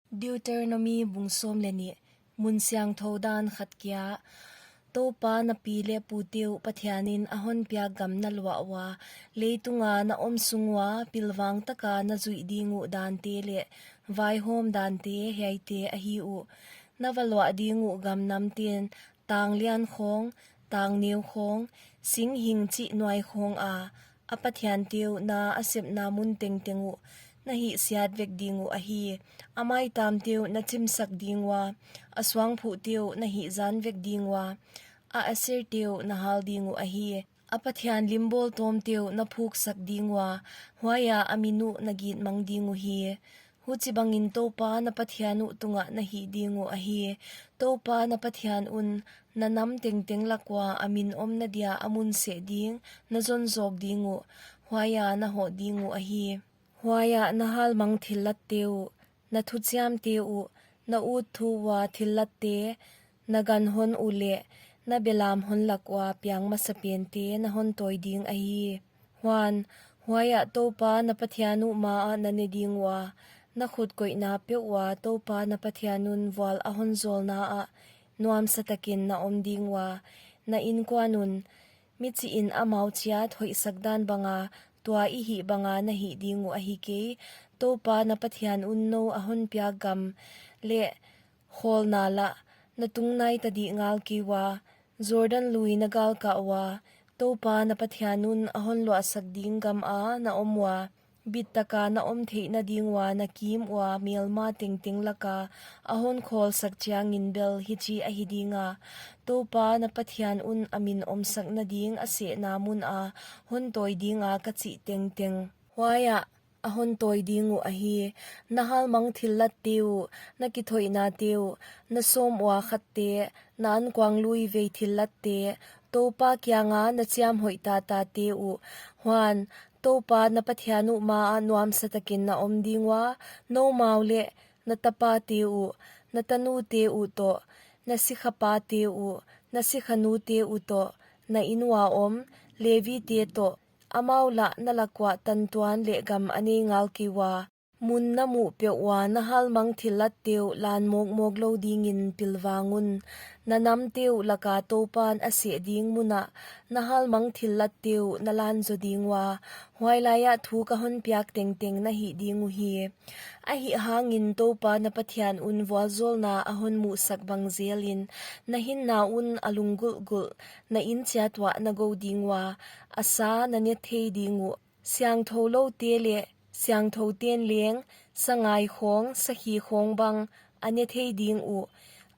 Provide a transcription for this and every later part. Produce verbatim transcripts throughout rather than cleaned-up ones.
Deuteronomi bung sawm leh nih. Mun siangthou dan khat kia. Toupa na pi leh pute uh Pathianin a hon piak gam na luah ua, leitunga na om sung ua pilvang taka na zuih ding uh dante leh vaihawm dante hiaite ahi uh. Na va luah ding uh gam namten tanglian khawng, tangneu khawng, singhing chih nuai khawng a, a pathiante uh na a sepna mun tengteng uh na hihsiat vek ding uh ahi. A maitamte uh na chimsak ding ua, a suangphuhte uh na hihzan vek ding ua, a Aserte uh na hal ding uh ahi. A pathian lim bawltawmte uh na phuksak ding ua, huaia a min uh na gitmang ding uhi. Huchibangin Toupa na Pathian uh tungah na hih ding uh ahi. Toupa na Pathian un na nam tengteng lak ua a min omna dia a mun seh ding na zon zawk ding uh, huaia na hoh ding uh ahi. Huaia na halmang thillatte uh, na thuchiamte uh, na ut thu ua thillatte, na ganhon uh leh na belam hon lak ua piang masapente na hon tawi ding ahi. Huan, huaia Toupa na Pathian uh maah na ne ding ua, na khut koihna peuh ua Toupa na Pathian un vual a hon zawlna ah nuamsa takin na om ding ua, na inkuan un, mi chihin amau chiat hoihsak dan banga tua i hih banga na hih ding uh ahi kei. Toupa na Pathian un nou a hon piak gam leh khawlna lah na tung nai ta dih ngal kei ua, Jordan lui na galkah ua, Toupa na Pathian un a hon luahsak ding gam a na om ua, bit taka na om theihna ding ua na kim ua melma tengteng laka a hon khawlsak chiangin bel hichi ahi dinga, Toupa na Pathian un a min omsakna ding a sehna mun a hon tawi dinga ka chih tengteng. Huaia a hon tawi ding uh ahi. Na halmang thillatte uh, na kithoihnate uh, na sawm ua khatte, na ankuang lui vei thillatte, Toupa kianga na chiam hoih tatate uh. Huan, Toupa na Pathian uh maah nuamsa takin na om ding ua, noumau leh na tapate uh, na tanute uh toh, na sikhapate uh, na sikhanute uh toh, na inn ua om Levite toh, amau lah na lak ua tantuan leh gam a nei ngal kei ua, mun na muh peuh ua na halmang thillatte uh lan mawkmawk lou dingin pilvang un. Na namte uh laka Toupan a seh ding munah na halmang thillatte uh na lan zaw ding ua, huailaiah thu ka hon piak tengteng na hih ding uhi. Ahihhangin Toupa na Pathian un vualzawlna a hon muhsak bang zelin, na hinna un a lunggulhgulh na inn chiat uah na go ding ua, a sa na ne thei ding uh. Siangthou loute leh siangthou ten leng, sangai khawng, sakhi khawng bang a ne thei ding uh.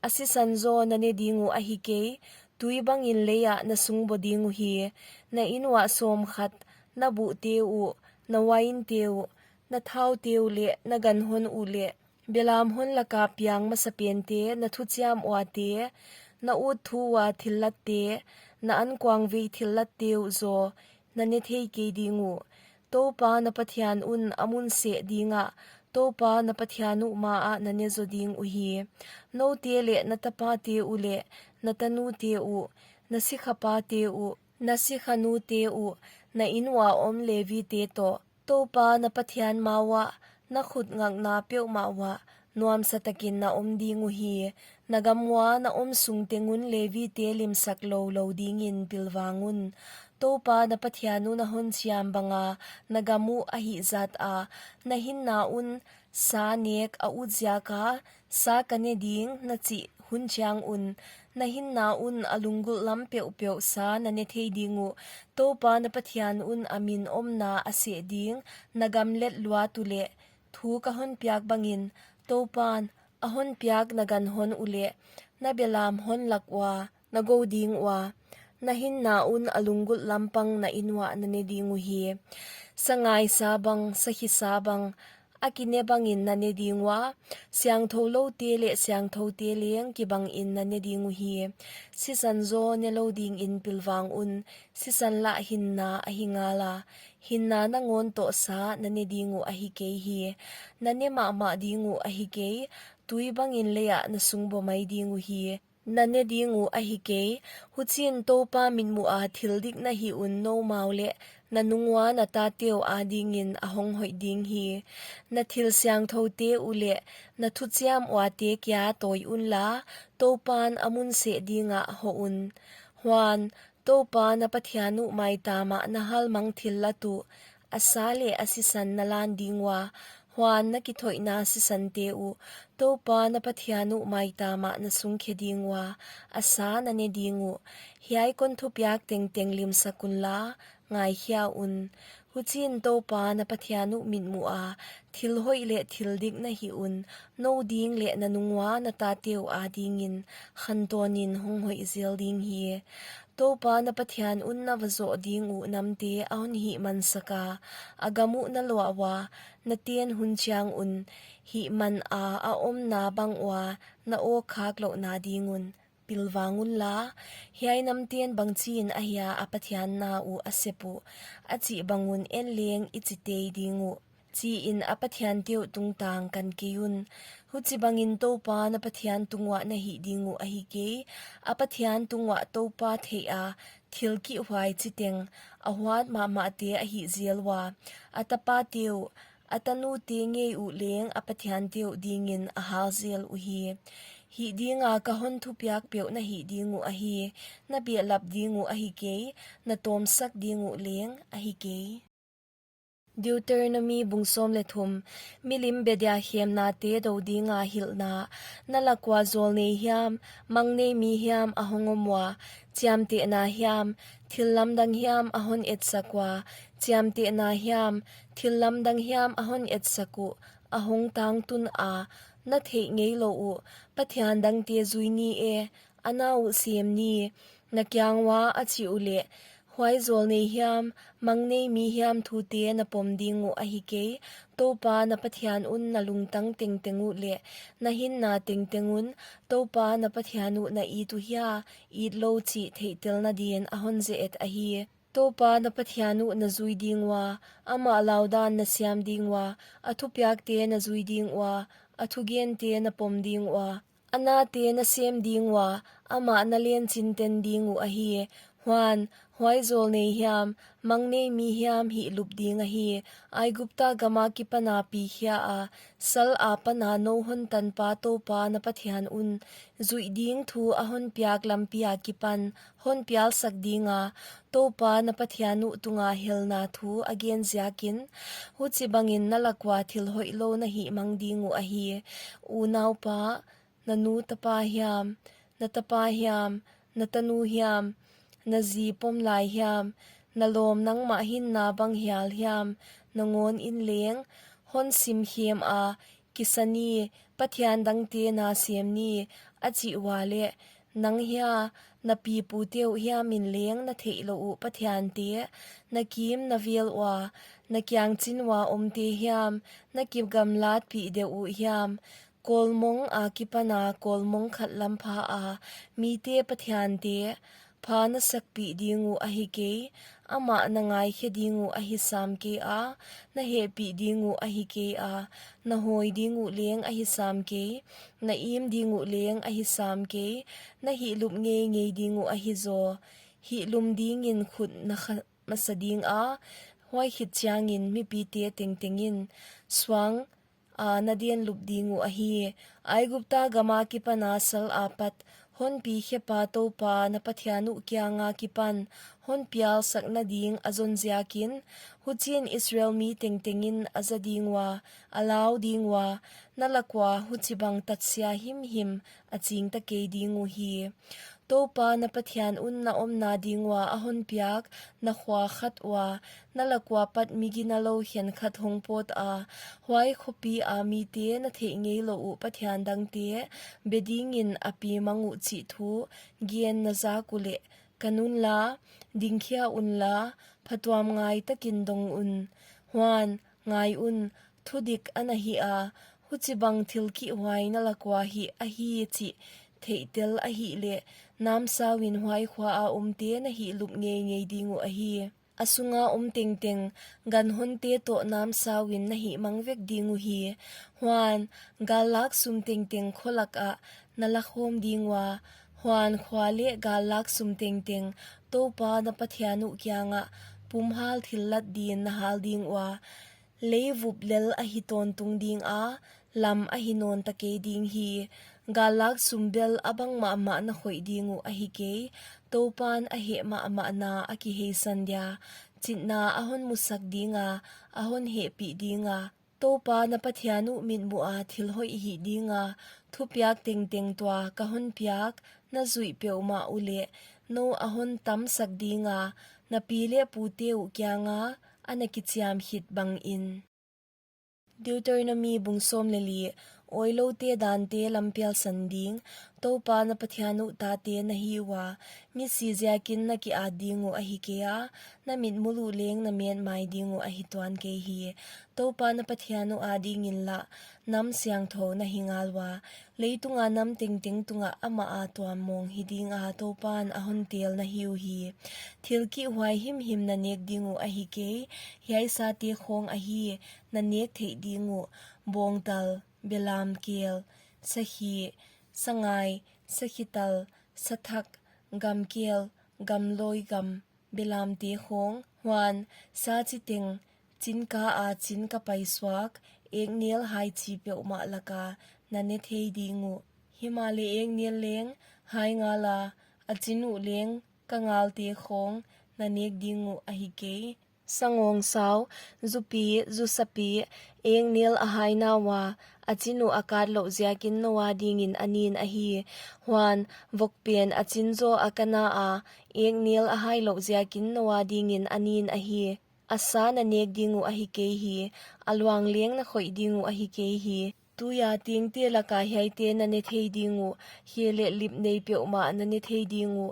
A sisan zaw na ne ding uh ahi kei, tui bangin leiah na sungbaw ding uhi. Na inn uah sawm khat, na buhte uh, na uainte uh, na thaute uh leh na ganhon uh leh belam hon laka piang masapente, na thuchiam uate, na ut thu ua thillatte, na ankuang vei thillatte uh zaw na ne thei kei ding uh. Toupa na Pathian un a mun seh dingah Toupa na Pathian uh maah na ne zaw ding uhi. Noute leh na tapate uh leh na tanute uh, na sikhapate uh, na sikhanute uh, na inn ua om Levite toh, Toupa na Pathian ma uah na khut ngakna peuhmah uah nuamsa takin na om ding uhi. Na gam ua na om sung teng un Levite limsak lou lou dingin pilvang un. Toupa na Pathian un a hon chiam banga na gam uh a hih zat a, na hinna un sa nek a ut ziaka, sa ka ne ding na chih hun chiang un, na hinna un a lunggulh lam peuhpeuh sa na ne thei ding uh. Toupa na Pathian un a min omna a seh ding na gam let luat uh leh, thu ka hon piak bangin Toupan a hon piak na ganhon uh leh na belam hon lak ua na go ding ua, na hinna un a lunggulh lampang na inn uah na ne ding uhi. Sangai sa bang, sakhi sa bang, a kine bangin na ne ding ua, siangthou loute leh siangthoute leng kibangin na ne ding uhi. Sisan zaw ne lou dingin pilvang un, sisan lah hinna ahi ngala, hinna nangawn toh sa na ne ding uh ahi kei hi. Na ne mahmah ding uh ahi kei, tui bangin leiah na sungbaw mai ding uhi. Na ne ding uh ahi kei, huchiin Toupa mitmuha thil dik na hih un noumau leh na nung ua na tate uh adingin a honghoih ding hi. Na thil siangthoute uh leh na thuchiam uate kia tawi unla, Toupan a mun seh dingah hoh un. Huan, Toupa na Pathian uh maitamah na halmang thillat uh a sa leh a sisan na lan ding ua, huan na kithoihna sisante uh Toupa na Pathian uh maitamah na sungkhe ding ua, a sa na ne ding uh. Hiai kon thupiak tengteng limsak unla, ngaikhia un. Huchiin Toupa na Pathian uh mitmuha thil hoih leh thil dik na hih un, nou ding leh na nung ua na tate uh adingin khantawnin honghoih zel ding hi. Toupa na Pathian un na vazoh ding uh namte a hon hihmansaka, a gam uh na luah ua, na ten hun chiang un hihmana a omna bang ua na awk khak louhna ding un pilvang unla. Hiai namten bangchiin ahia a pathianna uh a sep uh, a chih bang un en leng i chi tei ding uh, chiin a pathiante uh tungtang kan kei un. Huchibangin Toupa na Pathian tunguah na hih ding uh ahi kei. A Pathian tunguah Toupa theiha thil kihhuai chiteng a huat mahmahte a hih zel ua, a tapate uh, a tanute ngei uh leng a pathiante uh dingin a hal zel uhi. Hih dinga ka hon thupiak peuh na hih ding uh ahi, na behlap ding uh ahi kei, na tawmsak ding uh leng ahi kei. Deuteronomi bung sawm leh thum. Milim bedia khemnate dou dinga hilhna. Na lak ua zawlnei hiam, mangnei mi hiam a hong om ua, chiamtehna hiam, thil lamdang hiam a hon etsak ua, chiamtehna hiam, thil lamdang hiam a hon etsak uh, a hong tangtun a, na theih ngeilouh uh pathian dangte zui ni e, a na uh sem ni, na kiang ua a chih uleh, huai zawlnei hiam, mangnei mi hiam thute na pom ding uh ahi kei. Toupa na Pathian un na lungtang tengteng uh leh na hinna tengteng un Toupa na Pathian uh na it uh hia, it lou chih theihtelna din a hon ze-et ahi. Toupa na Pathian uh na zui ding ua, amah laudan na siam ding ua, a thupiakte na zui ding ua, a thugente na pom ding ua, a nate na sem ding ua, amah na len chinten ding uh ahi. Huan, huai zawlnei hiam, mangnei mi hiam hihlup ding ahi. Aigupta gama kipana pikhia a, sal apana nou hon tanpa Toupa na Pathian un zuih ding thu a hon piak lampi akipan hon pialsak dinga, Toupa na Pathian uh tunga helna thu a gen ziakin, huchibangin na lak ua thil hoihlou na hihmang ding uh ahi. Unaupa, na nu tapa hiam, na tapa hiam, na tanu hiam, na zi pom lai hiam, na lawm nangmah hinna bang hial hiam, na ngawn in leng, hon simkhem a, kisa ni, pathian dangte na sem ni, a chih ua leh, nang hia, na pipute uh hiam in leng na theihlouh uh pathiante, na kim na vel ua, na kiang chin ua omte hiam, na kigamlatpih deuh uh hiam, kawlmong akipana kawlmong khat lampha a, mite pathiante, pha na sakpih ding uh ahi kei, amah na ngaikhe ding uh ahi sam kei a, na hehpih ding uh ahi kei a, na hawi ding uh leng ahi sam kei, na im ding uh leng ahi sam kei, na hihlup ngeingei ding uh ahi zaw. Hihlum dingin khut na kha masa dinga, huai khit chiangin mipite tengtengin suang a na denlup ding uh ahi. Aigupta gama kipana sal apat, hon pikhepa Toupa na Pathian uh kianga kipan, hon pialsakna ding a zon ziakin, huchiin Israel mi tengtengin a za ding ua, a lau ding ua, na lak ua huchibang tatsia himhim a chingta kei ding uhi. Toupa na Pathian un na omna ding ua a hon piak, na khua khat ua, na lak ua pat mi ginalou khenkhat hong pawt a, huai khopi a mite na theih ngeilouh uh pathian dangte be dingin a pi mang uh chih thu gen na zak uleh, kan unla, dingkhia unla, phatuam ngaitakin dong un. Huan, ngai un, thudik ana hih a, huchibang thil kihhuai na lak ua hih ahi chih theihtel ahihleh, namsauin huai khua a omte na hihlup ngeingei ding uh ahi. A sunga om tengteng, ganhonte toh namsauin na hihmang vek ding uhi. Huan, gallak sum tengteng kholak ah na lakhawm ding ua, huan khua leh gallak sum tengteng Toupa na Pathian uh kiangah pumhal thillat din na hal ding ua, lei vup lel ahi tawntung ding a, lam ahi nawn ta kei ding hi. Gallak sum bel a bang mahmah na khoih ding uh ahi kei. Toupan a heh mahmahna a kiheisan dia, chitna a hon musak ding a, a hon hehpih ding a, Toupa na Pathian uh mitmuh a thil hoih hih ding a, thupiak tengteng tua ka hon piak na zuih peuhmah uleh, nou a hon tamsak ding a, na pi leh pute uh kianga a na kichiam khit bangin. Deuteronomi bung sawm leh li. Oiloute dante lampial san ding. Toupa na Pathian uh tate na hi ua, misi ziakin na ki-at ding uh ahi kei a, na mitmuh uh leng na metmai ding uh ahi tuan kei hi. Toupa na Pathian uh adingin lah nam siangthou na hi ngal ua, leitunga nam tengteng tungah amah a tuam mawng hi ding a Toupan a hon tel na hi uhi. Thil kihhuai himhim na nek ding uh ahi kei. Hiai sate khawng ahi na nek theih ding uh: bawngtal, belam kel, sakhi, sangai, sakhital, sathak, gamkel, gamlawi gam, belamte khawng. Huan, sa chiteng, chinka a chinka paisuak, eknel hai chi peuhmah laka na ne thei ding uh. Himahleh eknel leng hai ngal a, a chin uh leng ka ngalte khawng na nek ding uh ahi kei. Sangawngsau, zupi, zusapi, eknel a hai na ua, a chin uh a kat louh ziakin nou adingin a nin ahi. Huan, vokpen a chin zaw a ka na a, eknel a hai louh ziakin nou adingin a nin ahi. A sa na nek ding uh ahi kei hi. A luang leng na khoih ding uh ahi kei hi. Tuia tingte laka hiaite na ne thei ding uh: khe leh lip nei peuhmah na ne thei ding uh,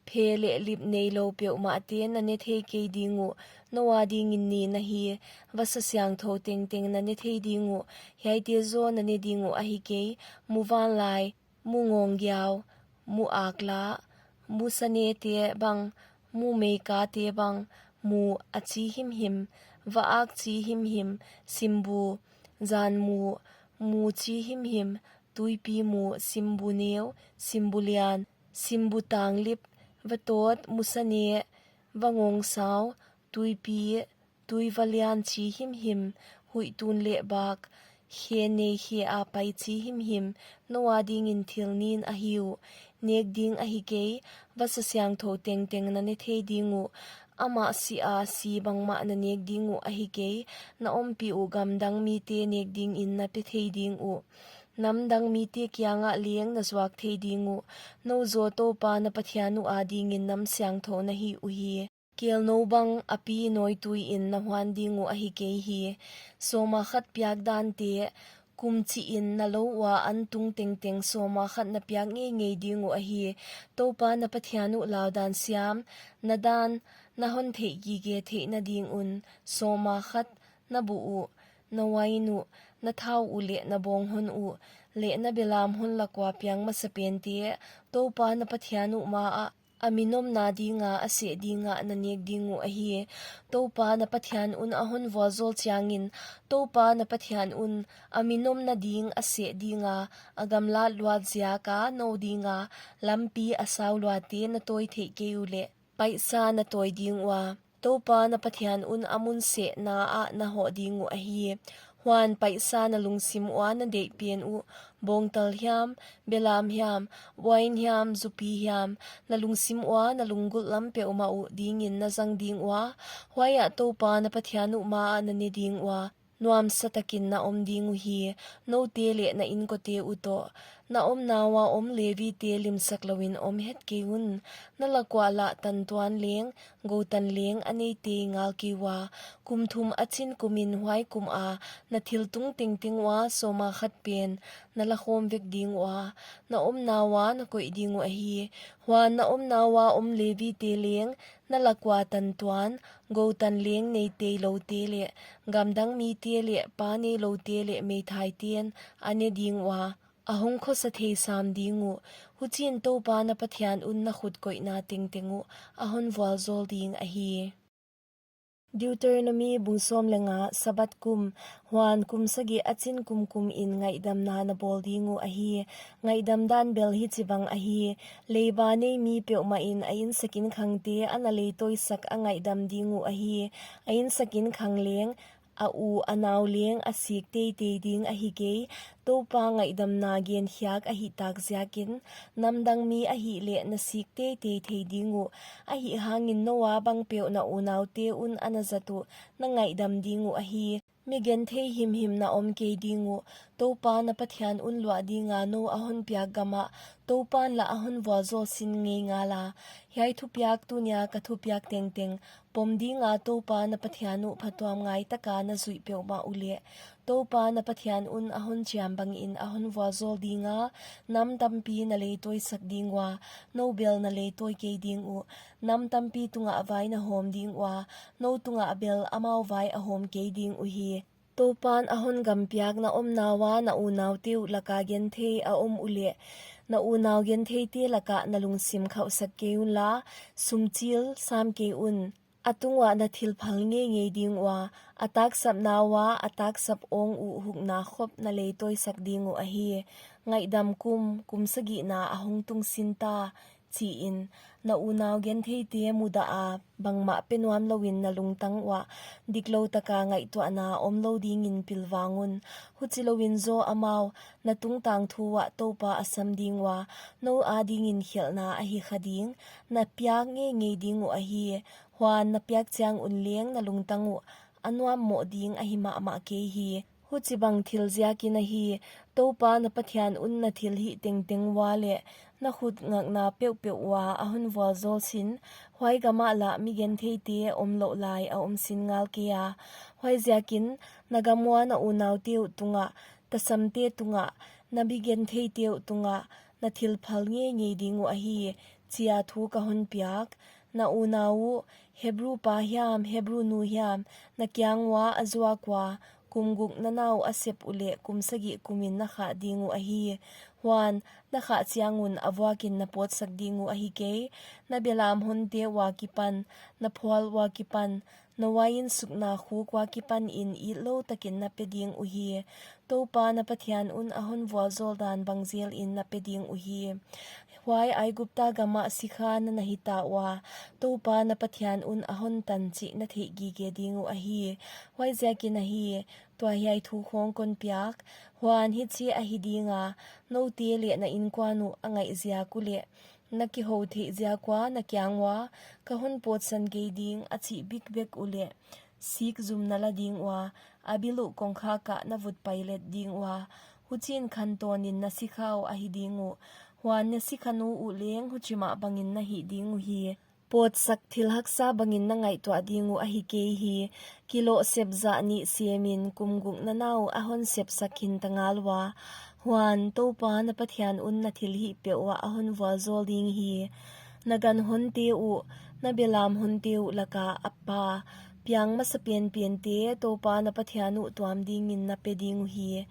phe leh lip neilou peuhmahte na ne thei kei ding uh, nou adingin nin ahi. Vasa siangthou tengteng na ne thei ding uh. Hiaite zaw na ne ding uh ahi kei: muvanlai, mungawnggiau, mu-akla, musanete bang, mumeikate bang, mu a chi himhim, va-ak chi himhim, simbu, zanmu, mu chi himhim, tuipi mu, simbu neu, simbu lian, simbu tanglip, vatawt, musane, vangawngsau, tuipi, tuiva lian chi himhim, huihtun leh bak, khe nei khe a pai chi himhim, nou adingin thil nin ahi uh. Nek ding ahi kei. Vasa siangthou tengteng na ne thei ding uh. Amah si a si bangmah na nek ding uh ahi kei. Na ompih uh gamdang mite nek dingin na pe thei ding uh. Namdang mite kiangah leng na zuak thei ding uh. Nou zaw Toupa na Pathian uh adingin nam siangthou na hi uhi. Kelnou bang a pi nawituiin na huan ding uh ahi kei hi. Sawma khat piak dante, kum chihin na lou ua an tung tengteng sawma khat na piak ngeingei ding uh ahi. Toupa na Pathian uh laudan siam, na dan na hon theih gige theihna ding un, sawma khat na buh uh, na uain uh, na thau uh leh na bawng hon uh, leh na belam hon lak ua piang masapente, Toupa na Pathian uh maah a min omna dinga a seh dingah na nek ding uh ahi. Toupa na Pathian un a hon vualzawl chiangin, Toupa na Pathian un a min omna ding a seh dinga a gamlat luat ziaka nou dinga lampi a sau luate na tawi theih kei uleh, paihsa na tawi ding ua, Toupa na Pathian un a mun sehna ah na hoh ding uh ahi. Huan, paihsa na lungsim ua na deih pen uh, bawngtal hiam, belam hiam, uain hiam, zupi hiam, na lungsim ua na lunggulh lam peuhmah uh dingin na zang ding ua, huaiah Toupa na Pathian uh maah na ne ding ua, nuamsa takin na om ding uhi, noute leh na inkote uh toh. Na omna ua om Levite limsak louin om het kei un. Na lak ua lah tantuan leng, goutan leng a nei tei ngal kei ua, kum thum a chin kumin huai kuma na thil tung tengteng ua sawma khat pen na la khawm vek ding ua, na omna ua na koih ding uh ahi. Huan, na omna ua om Levite leng, na lak ua tantuan, goutan leng nei teiloute leh, gamdang mite leh, pa neiloute leh meithaiten a ne ding ua, a hong khosa thei sam ding uh. Huchiin Toupa na Pathian un na khut koihna tengteng uh a hon vualzawl ding ahi. Deuteronomi bung sawm leh nga. Sabbath kum. Huan, kum sagih a chin kum kum in ngaihdamna na bawl ding uh ahi. Ngaihdam dan bel hichibang ahi: Leiba nei mi peuhmah in a insakinkhangte a na leitawisak a ngaihdam ding uh ahi. A insakinkhang leng, a u a nau leng a sik teitei ding ahi kei. Toupa ngaihdamna genkhiak ahih tak ziakin, namdang mi ahih leh na sik teitei thei ding uh. Ahihhangin nou a bangpeuh na unaute un a na zat uh na ngaihdam ding uh ahi. Mi genthei himhim na om kei ding uh. Toupa na Pathian un luah dinga nou a hon piak gamah Toupan lah a hon vualzawl sin ngei ngala. Hiai thupiak, tunia ka thupiak tengteng, pom dinga Toupa na Pathian uh phatuamngai taka na zuih peuhmah uleh, Toupa na Pathian un a hon chiam bangin a hon vualzawl dinga, nam tampi na leitawisak ding ua, nou bel na leitawi kei ding uh. Nam tampi tungah vai na hawm ding ua, nou tungah bel amau vai a hawm kei ding uhi. Toupan a hon gam piak na omna ua na unaute uh laka genthei a om uleh, na unau gentheite lakah na lungsim khauhsak kei unla, sumchil sam kei un. A tunguah na thil phal ngeingei ding ua, a taksapna ua a taksap awng uh hukna khop na leitawisak ding uh ahi. Ngaihdam kum, kum sagihna a hong tung sin ta, chiin, na unau gentheite mudah a, bangmah pe nuam louin na lungtang uah diklou taka ngaihtuahna om lou dingin pilvang un. Huchilouin zaw amau na tungtang thu uah Toupa a sam ding ua, nou adingin khelhna ahi kha ding. Na piak ngeingei ding uh ahi. Huan, na piak chiang un leng na lungtang uh a nuam moh ding ahi mahmah kei hi. Huchibang thil ziakin ahi, Toupa na Pathian un na thilhih tengteng ua leh na khut ngakna peuhpeuh ua a hon vualzawl sin, huai gamah lah mi gentheite omlouh lai a om sin ngal kei a. Huaiziakin, na gam ua na unaute uh tungah, tasamte tungah, na mi gentheite uh tungah, na thil phal ngeingei ding uh ahi, chia thu ka hon piak. Na unau uh, Hebru pa hiam, Hebru nu hiam, na kiang ua a zuak ua, kum guk na na uh a sep uleh kum sagih kumin na khah ding uh ahi. Huan, na khah chiang un a vuakin na pawtsak ding uh ahi kei. Na belam honte ua kipan, na phual ua kipan, na uain sukna khuk ua kipanin itlou takin na pe ding uhi. Toupa na Pathian un a hon vualzawl dan bang zelin na pe ding uhi. Huai Aigupta gamah sikha na na hita ua, Toupa na Pathian un a hon tan chih na theih gige ding uh ahi. Huaiziakin ahi, tua hiai thu khawng kon piak. Huan, hichi ahi dinga, noute leh na inkuan uh a ngaih ziak uleh, na kihou theih ziak ua na kiang ua, ka hon pawtsan kei ding a chih bikbek uleh, sik zum na la ding ua, a bil uh kongkhak ah na vut pailet ding ua, huchiin khantawnin na sikha uh ahi ding uh. Huan, na sikha nu uh leng huchimah bangin na hih ding uhi. Pawtsak thil haksa bangin na ngaihtuah ding uh ahi kei hi. Kiloh sep zah nih semin kum guk na na uh a hon sepsak hinta ngal ua. Huan, Toupa na Pathian un na thilhih peuh uah a hon vualzawl ding hi. Na gan honte uh, na belam honte uh laka a pa, piang masapen pente Toupa na Pathian uh tuam dingin na pe ding uhi.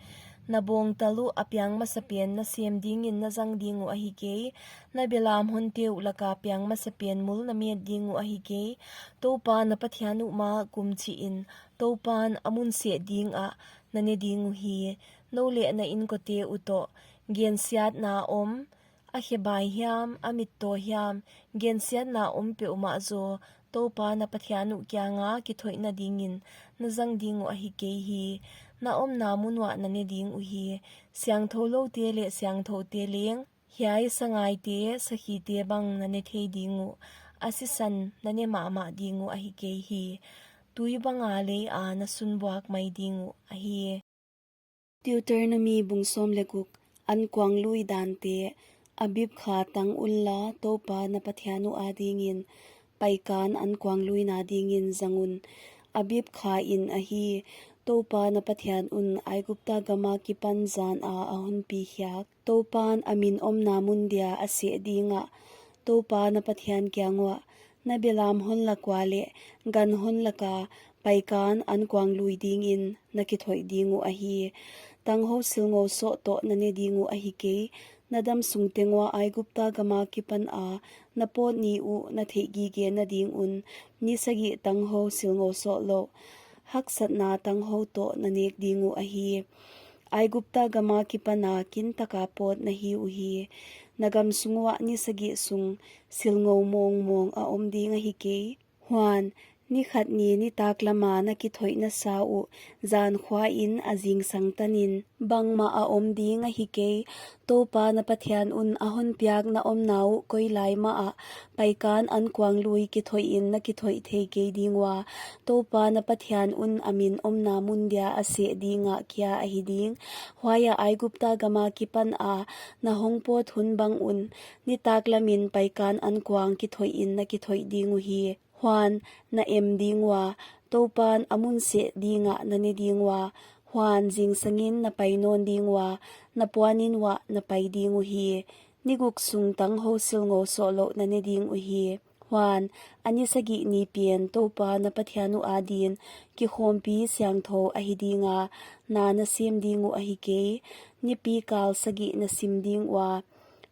Na bawngtal uh a piang masapen na sem dingin na zang ding uh ahi kei. Na belam honte uh laka piang masapen mul na met ding uh ahi kei. Toupa na Pathian uh maah kum chihin, Toupan a mun seh dingah na ne ding uhi. Nou leh na inkuante uh toh, gensiatna om, a khebai hiam, a mittaw hiam, gensiatna om peuhmah zaw, Toupa na Pathian uh kianga kithoihna dingin na zang ding uh ahi kei hi. Na omna mun uah na ne ding uhi. Siangthou loute leh siangthoute leng, hiai sangaite, sakhite bang na ne thei ding uh. A sisan na ne mahmah ding uh ahi kei hi. Tui banga leia na sunbuak mai ding uh ahi. Deuteronomi bung sawm leh guk. Ankuanglui dante. Abib kha tang unla, Toupa na Pathian uh adingin, paikan ankuangluina dingin zang un. Abib kha in ahi, Toupa na Pathian un Aigupta gama kipan zana a hon pi khiak, Toupan a min omna mun dia a seh dingah, Toupa na Pathian kiang uah, na belam hon lak ua leh gan hon laka paikan ankuanglui dingin na kithoih ding uh ahi. Tanghou silngou soh toh na ne ding uh ahi kei, Na damsung teng ua Aigupta gam akipana na pawt ni uh na theihgigena ding un ni sagih tanghou silngou sohlouh, haksatna tanghou toh na nek ding uh ahi. Aigupta gam akipana kintaka pawt na hi uhi. Na gamsung uah ni sagih sung silngou mawngmawng a om ding ahi kei. Huan, ni khat ni nitak lama na kithoihna sa uh, zan khuain a zingsang tanin bangmah a om ding ahi kei. Toupa na Pathian un a honpiak na omna uh koi lai mah ah paikan ankuang lui kithoihin na kithoih thei kei ding ua, Toupa na Pathian un a min omna mun dia a seh dingah kia ahi ding. Huaiah Aigupta gam akipana na hongpawt hun bang un nitak lamin paikan ankuang kithoihin na kithoih ding uhi. Huan, na em ding ua, Toupan a mun seh dingah na ne ding ua, huan zingsangin na pai nawn ding ua, na puanin uah na pai ding uhi. Ni guk sung tanghou silngou sohlouh na ne ding uhi. Huan, a ni sagih ni pen Toupa na Pathian uh adin kikhawmpi siangthou ahi dinga, na na sem ding uh ahi kei. Nipi kal sagih na sim ding ua,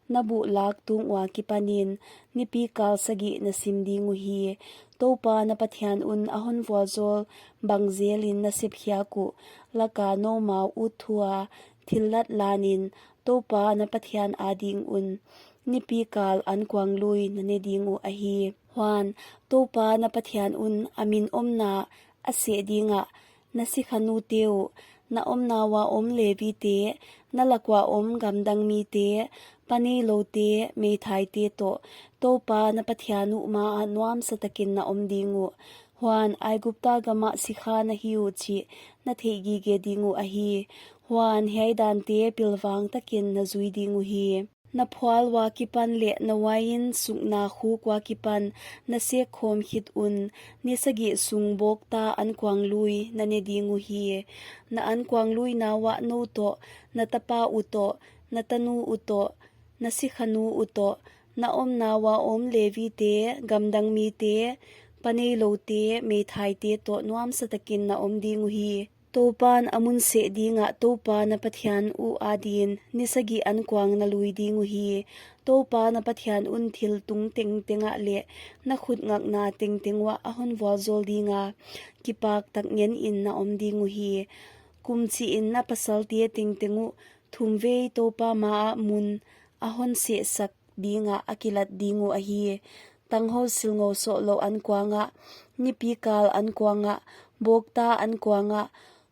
na buh lak tung ua kipanin nipi kal sagih na sim ding uhi. Toupa na Pathian un a honvualzawl bang zelin na sepkhiak uh laka noumau ut thua thillat lanin Toupa na Pathian ading un nipi kal ankuang lui na ne ding uh ahi. Huan, Toupa na Pathian un a min omna a seh dingah na sikhanute uh, na omna ua om Levite, na lak ua om gamdang mite, pa neiloute, meithaite toh, Toupa na Pathian uh maah nuamsa takin na om ding uh. Huan, Aigupta gamah sikha na hi uh chih na theihgige ding uh ahi. Huan, hiai dante pilvang takin na zui ding uhi. Na phual ua kipan leh na uain sukna khuk ua kipan na sek khawm khit un ni sagih sung bawkta ankuang lui na ne ding uhi. Na ankuang luina uah nou toh, na tapa uh toh, na tanu uh toh, na sikhanu uh toh, na omna ua om Levite, gamdang mite, pa neiloute, meithaite toh nuamsa takin na om ding uhi. Toupan a mun seh dingah Toupa na Pathian uh adin ni sagih ankuang na lui ding uhi. Toupa na Pathian un thil tung tengtengah leh na khut ngakna tengteng uah a honvualzawl dinga, kipak tak ngenin na om ding uhi. Kum chihin na pasalte tengteng uh thumvei Toupa maah mun a honsehsak dingah a kilat ding uh ahi. Tanghou silngou sohlouh ankuangah, nipi kal ankuangah, bawkta ankuangah,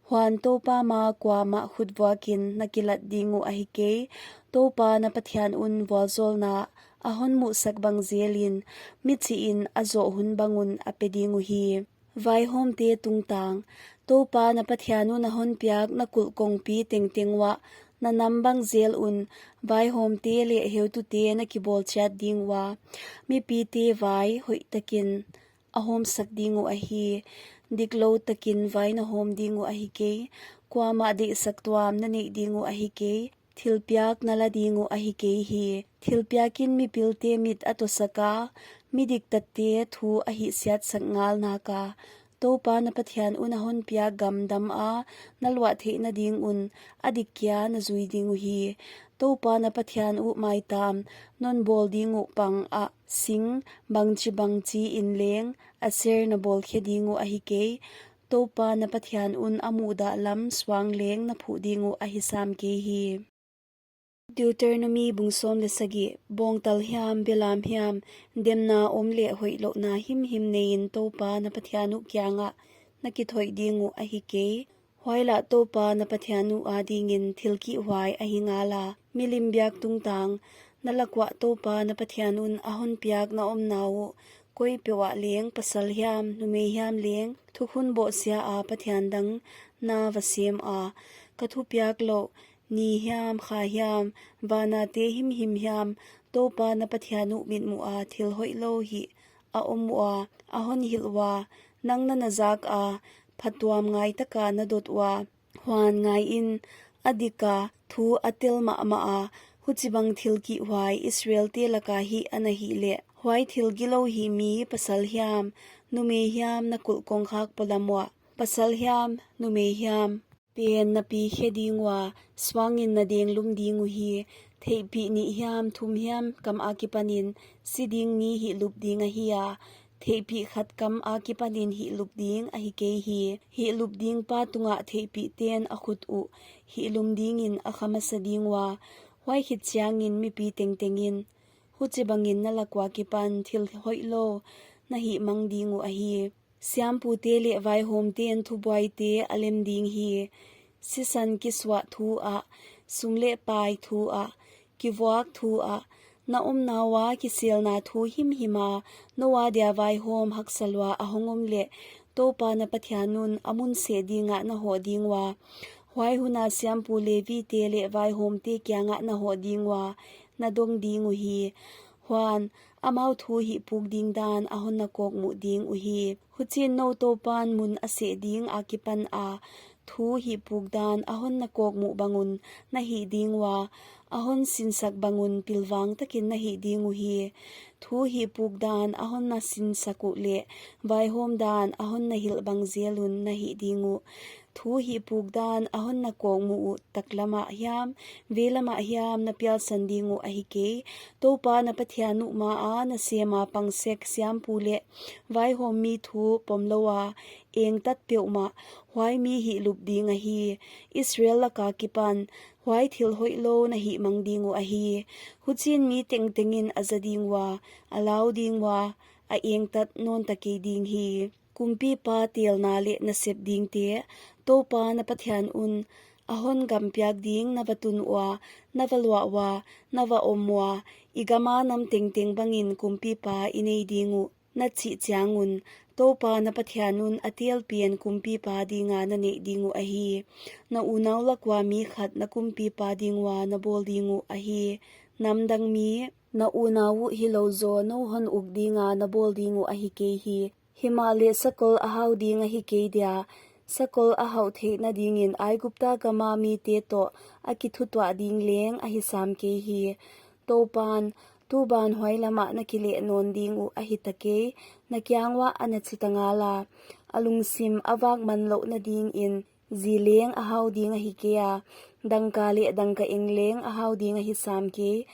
huan Toupa ma kuamah khutvuakin na kilat ding uh ahi kei. Toupa na Pathian un vualzawlna a honmuhsak bang zelin, mi chihin a zoh hun bang un a pe ding uhi. Vaihawmte tungtang. Toupa na Pathian un a honpiak na kulh kongpi tengteng uah na nam bang zel un vaihawmte leh heutute na kibawl chiat ding ua, mipite vai hoihtakin a hawmsak ding uh ahi. Diklou takin vai na hawm ding uh ahi kei. Kuamah deihsak tuam na neih ding uh ahi kei. Thilpiak na la ding uh ahi kei hi. Thilpiakin mipilte mit a tawsak a, mi diktatte thu a hihsiatsak ngal nak a, Toupa na Pathian un a honpiak gam dam a na luah theihna ding un a dik kia na zui ding uhi. Toupa na Pathian uh maitam non bawl ding uh pang ah sing bangchibangchi in leng Aser na bawlkhe ding uh ahi kei. Toupa na Pathian un a muhdah lam suang leng na phuh ding uh ahi sam kei hi. Deuteronomi bung sawm leh sagih. Bawngtal hiam, belam hiam, demna om leh hoihlouhna himhim neiin Toupa na Pathian uh kiangah na kithoih ding uh ahi kei. Huailah Toupa na Pathian uh adingin thil kihhuai ahi ngala. Milim biak tungtang. Na lak uah Toupa na Pathian un a honpiak na omna uh koi peuh ah leng, pasal hiam, numei hiam leng, thukhun bawhsia a pathian dang na va sem a, ka thupiak louh, ni hiam, kha hiam, vana te himhim hiam, Toupa na Pathian uh mitmuh a thil hoihlou hih a om ua, a honhilh ua, nang na na zak a, phatuam ngai taka na dot ua, huan ngaiin, a dik a, thu a tel mahmah a, huchibang thil kihhuai Israelte laka hih ana hih leh, huai thil gilou hih mi pasal hiam, numei hiam na kulh kongkhak polam uah, pasal hiam, numei hiam pen na pi khe ding ua, suangin na denglum ding uhi. Theihpih nih hiam thum hiam kam akipanin si ding mi hihlup ding ahi a, theihpih khat kam akipanin hihlup ding ahi kei hi. Hihlup ding pa tungah theihpihten a khut uh hihlum dingin a kha masa ding ua, huai khit chiangin mipi tengtengin huchibangin na lak ua kipan thil hoihlou na hihmang ding uh ahi. Siampute leh vaihawmten thubuaite a lem ding hi. Sisan kisuah thu ah, sum leh pai thu ah, kivuak thu ah, na omna ua kiselna thu himhim a, nou adia vaihawm haksa lua a hong om leh, Toupa na Pathian un a mun seh dingah na hoh ding ua, huai huna siampu Levite leh vaihawmte kiangah na hoh ding ua, na dong ding uhi. Huan, amau thu hihpuk ding dan a hon na kawkmuh ding uhi. Huchiin nou Toupan mun a seh ding akipan a thu hihpuk dan a hon na kawkmuh bang un na hih ding ua, a hon sinsak bang un pilvang takin na hih ding uhi. Thu hihpuk dan a hon na sinsak uh leh vaihawm dan a hon na hilh bang zel un na hih ding uh. Thu hihpuk dan a hon na kawkmuh uh taklamah hiam, veilamah hiam na pialsan ding uh ahi kei. Toupa na Pathian uh maa na sema pang sek siampu leh vaihawmmi thu pomlou a engtat peuhmah huai mi hihlup ding ahi. Israel laka kipan huai thil hoihlou na hihmang ding uh ahi. Huchiin mi tengtengin a za ding ua, a lau ding ua, a engtat nawnta kei ding hi. Kumpipa telna leh nasep dingte. Toupa na Pathian un a hon gam piak ding na va tun ua, na va luah ua, na va om ua, i gama nam tengteng bangin kumpipa i nei ding uh, na chih chiang un, Toupa na Pathian un a telpen kumpipa dinga na neih ding uh ahi. Na unau lak ua mi khat na kumpipa ding ua na bawl ding uh ahi. Namdang mi, na unau uh hilou zaw nou hon uk dinga na bawl ding uh ahi kei hi. Himahleh sakol a hau ding ahi kei dia, sakol a hauh theihna dingin Aigupta gama mite toh a kithutuah ding leng ahi sam kei hi. Toupan, tuban huai lamah na kileh nawn ding uh ahi ta kei, na kiang uah a na chita ngala. A lungsim a vak man louhna dingin zi leng a hau ding ahi kei a, dangka leh dangka eng leng a hau ding ahi sam kei.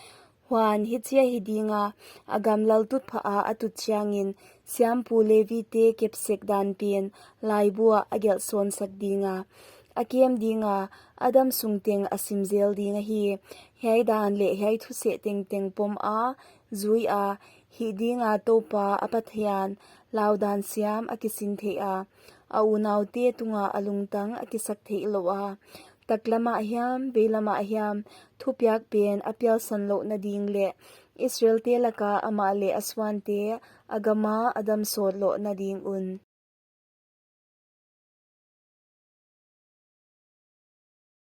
Huan hichi ahi dinga, a gamlal tutphah a a tut chiangin, siampu Levite kepsek dan pen laibu ah a gelhsawn sak dinga, a kem dinga, a dam sung teng a sim zel ding ahi. Hiai dan leh hiai thuseh tengteng pom a, zui a, hih dinga Toupa a Pathian laudan siam a kisin theih a, a unaute tunga a lungtang a kisak theih louh a, taklamah hiam, veilamah hiam, thupiak pen a pialsan louhna ding leh Israelte laka amah leh a suante a gama a dam sawt louhna ding un.